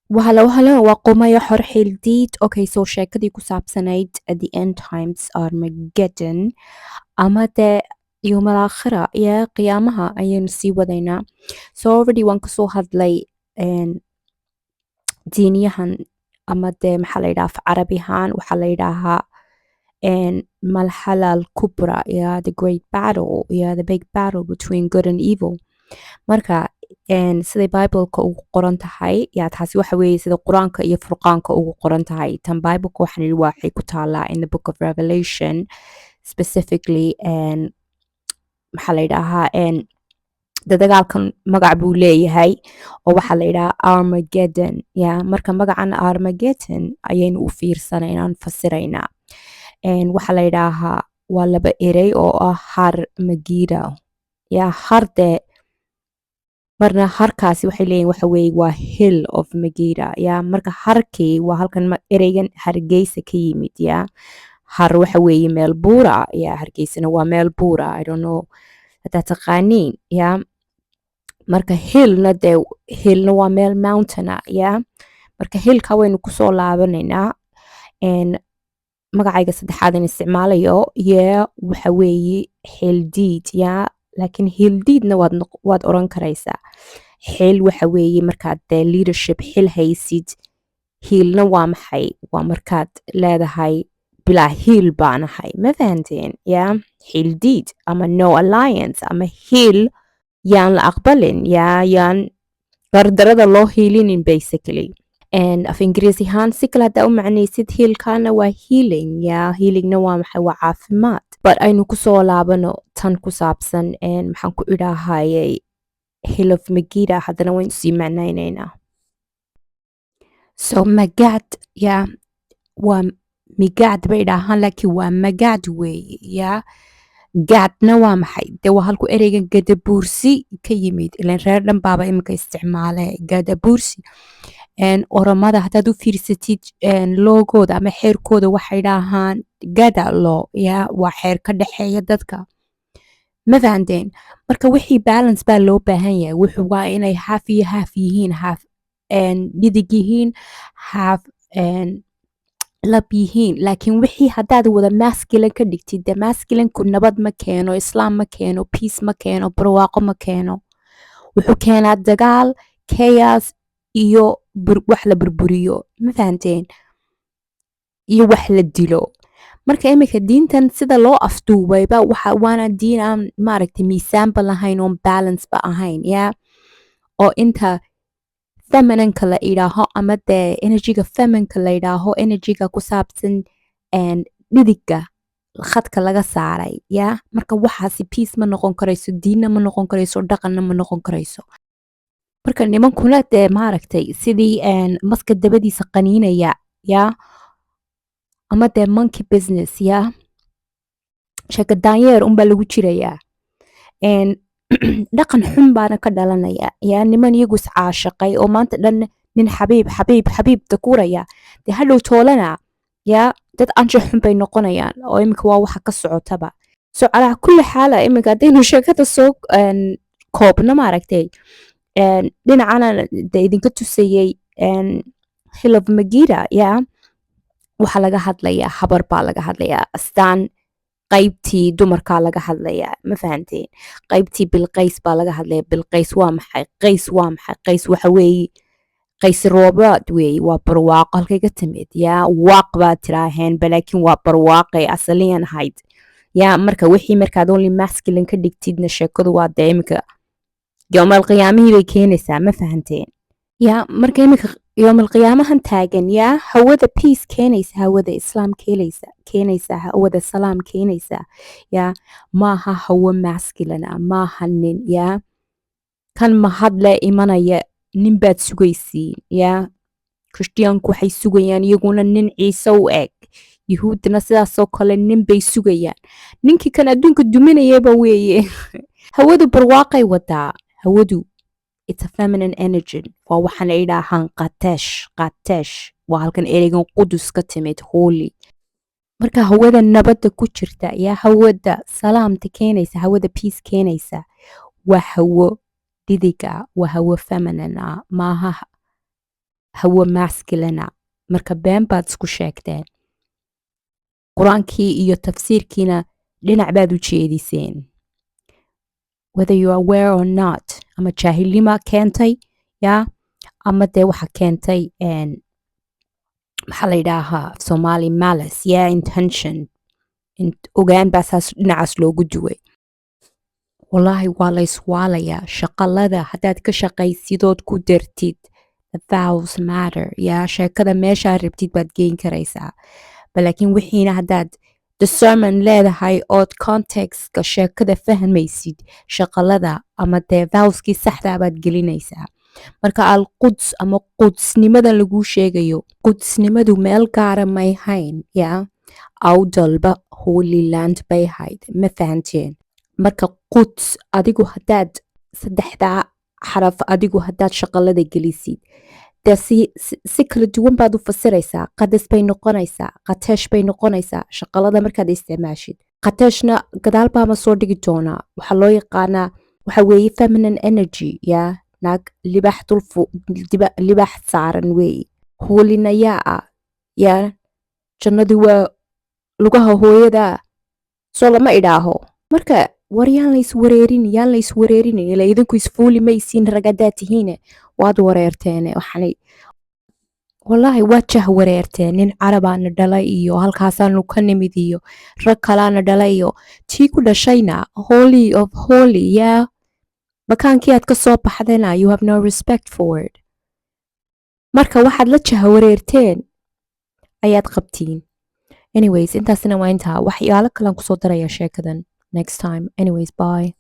Wahalo wahalo, waa Qumayo Xor Xildiid. Okay, so sheekadii ku saabsanayd at the end times, Armageddon ama dee yowmal aakhira iyo qiyaamaha ayaynu sii wadaynaa. So already waan kasoo hadlay diiniyahan ama dee maxaa la yidhaha, af carabi ahaan waxaa la yidhaahaa malxala al kubra, yeah, the great battle, yeah, the big battle between good and evil. Marka siday Bibleka ugu qoran tahay, yaa taasi waxa weeye sida Qur-aanka iyo Furqaanka ugu qoran tahay. Tan Bibleka waxaan yidhi waxay ku taalaa in the Book of Revelation specifically. Maxaa la yidhaahaa, de dagaalkan magac buu leeyahay oo waxaa la yidhahaa Armageddon. Ya, marka magacan Armageddon ayaynu u fiirsanaynaan, fasiraynaa. Waxaa la yidhaahaa waa laba erey oo ah Har Magida, ya harde. Marna harkaasi waxay leeyihin waxa weeye waa Hill of Magida. Ya, marka harkii waa halkan ereygan Hargeysa ka yimid. Ya, har waxa weeye meel buura. Ya, Hargeysana waa meel buura, I don't know haddaad taqaaniin. Ya, marka hillna dee hillna waa meel mountain ah. Ya, marka hillka waynu kusoo laabanaynaa. Magacayga saddexaad in isticmaalayo yee waxa weeye Xildiid. Ya, laakiin Hildiidna waad oran karaysaa. Xil waxa weeye markaad dee leadership xil haysid. Hiilna waa maxay? Waa markaad leedahay bilaa hiil baanahay, ma fahanteen? Ya, Xildiid ama no alliance ama hiil yaan la aqbalin, ya yaan gardarada loo hiilinin basically. And af Ingiriisi ahaan si kale haddaa u macnaysid, hiilkana waa healing. Ya, healingna waa maxay? Waa caafimaad. But aynu kusoo laabano tan ku saabsan maxaan ku idhaahayay Hill of Megida. Haddana waynu sii macnaynaynaa. So magad, ya, waa migaad bay idhaahaan, laakiin waa magaad weeye. Ya, gaadna waa maxay? Dee waa halku ereygan Gadabuursi ka yimid, ilan reer dhan baaba iminka isticmaale Gadabuursi. Oromada haddaad u fiirsatid loogooda ama xeerkooda, waxay dhahaan Gada law. Ya, waa xeer ka dhexeeya dadka, ma fahanteen? Marka wixii balance baa loo baahan yahay. Wuxuu waa inay half iyo half yihiin, half dhidig yihiin, half lab yihiin. Laakiin wixii haddaad wada masculine ka dhigtid, dee masculine-ku nabad ma keeno, islaam ma keeno, peace ma keeno, barwaaqo ma keeno. Wuxuu keenaa dagaal, chaos iyo wax la burburiyo, ma fahanteen? Iyo wax la dilo. Marka iminka diintan sida loo afduubayba waxa waana diin aan maaragtay miisaanba lahayn oon balance ba ahayn. Ya, oo inta femininka la idhaaho ama dee energyga feminka la idhaaho, energyga ku saabsan dhidigga khadka laga saaray. Ya, marka waxaasi peace ma noqon karayso, diinna ma noqon karayso, dhaqanna ma noqon karayso. Marka nimankuna dee maaragtay sidii maska dabadiisa qaniinaya, ya, ama dee monkey business, ya, sheeko daanyeer unbaa lagu jirayaa. Dhaqan xun baana ka dhalanaya. Yaa, niman iyagu is caashaqay oo maanta dhan nin xabiib xabiib xabiib dakuraya, dee hadhow toolana yaa dad anshax xun bay noqonayaan, oo iminka waa waxa ka socotaba. So calaa kulli xaala, iminka haddaynu sheekada soo koobno, maaragtay, dhinacana de idinka tusayey Hill of Magida. Ya, waxaa laga hadlayaa habar baa laga hadlayaa, astaan qaybtii dumarkaa laga hadlayaa, ma fahanteen? Qaybtii Bilqays baa laga hadlaya. Bilqays waa maxay? Qays waa maxay? Qays waxa weeye qays roobaad weeye, waa barwaaqo. Halkay ka timid? Yaa, waaq baad tiraaheen, balaakiin waa barwaaqay asaliyan ahayd. Yaa, marka wixii markaad only masculine ka dhigtidna, sheekadu waa dee iminka yoomal qiyaamihii bay keenaysaa, ma fahanteen? Yaa, marka iminka yoomal qiyaamahan taagan, yaa, hawada peace keenaysa, hawada islaam keenaysa, keenaysa hawada salaam keenaysa, yaa, maaha hawo masculine ah, maaha nin. Yaa, kan mahadle imanaya nin baad sugaysiin. Yaa, Christianku waxay sugayaan iyaguna nin Ciise u eg, Yuhuuddana sidaasoo kale nin bay sugayaan. Ninkii kan adduunka duminayaba weeye. Hawadu barwaaqay wadaa. Hawadu it's a feminine energy. Waa waxaan idhaahaan qatesh. Qatesh waa halkan ereygan Qudus ka timid, holy. Marka hawada nabadda ku jirta, yaa, hawada salaamta keenaysa, hawada peace keenaysa, waa hawo dhidiga, waa hawo feminine ah, maaha. Hawo masculine. Marka been baad isku sheegteen, Qur-aankii iyo tafsiirkiina dhinac baad u jeediseen, whether you are aware or not. Ama jaahilnima keentay ya, ama dee waxa keentay, maxaa la yidhaahaa Somali, malice, yeah, intention, ogaan baa saas dhinacaas loogu duway. Wallaahi waa la iswaalayaa. Shaqalada haddaad ka shaqaysidood ku dartid, the vowels matter. Yaa sheekada meeshaa rabtid baad geyn karaysaa ba, laakiin wixiina haddaad discernment leedahay ood contextka sheekada fahmaysid, shaqalada ama dee vowelskii saxdaa baad gelinaysaa. Marka Alquds ama qudsnimada laguu sheegayo, qudsnimadu meel gaara may hayn. Yaa Awdalba Holy Land bay hayd, ma fahanteen? Marka Quds adigu haddaad saddexdaa xaraf, adigu haddaad shaqalada gelisid, dee si kala duwan baad u fasiraysaa. Qadas bay noqonaysaa, qateesh bay noqonaysaa shaqalada markaad isticmaashid. Qateeshna gadaal baama soo dhigi doonaa. Waxaa loo yaqaanaa waxa weeye feminine energy, yaa naag libax dul libax saaran weeye, hoolinayaa ah. Yaa jannadu waa lugaha hooyada, soo lama idhaaho? Marka war yaan la iswareerin, yaan la iswareerin. Ila idinku isfuuli maysiin, rag haddaad tihiine waad wareerteene. Waxaanay wallaahi waad jah wareerteen. Nin Carabaana dhalay iyo halkaasaanu ka nimid iyo rag kalaana dhalay iyo tii ku dhashayna holy of holy, yaa makaankii aad ka soo baxdayna you have no respect for it. Marka waxaad la jahawareerteen ayaad qabtiin. Anyways, intaasina waa intaa. Waxyaalo kalaan kusoo daraya sheekadan next time. Anyways, bye.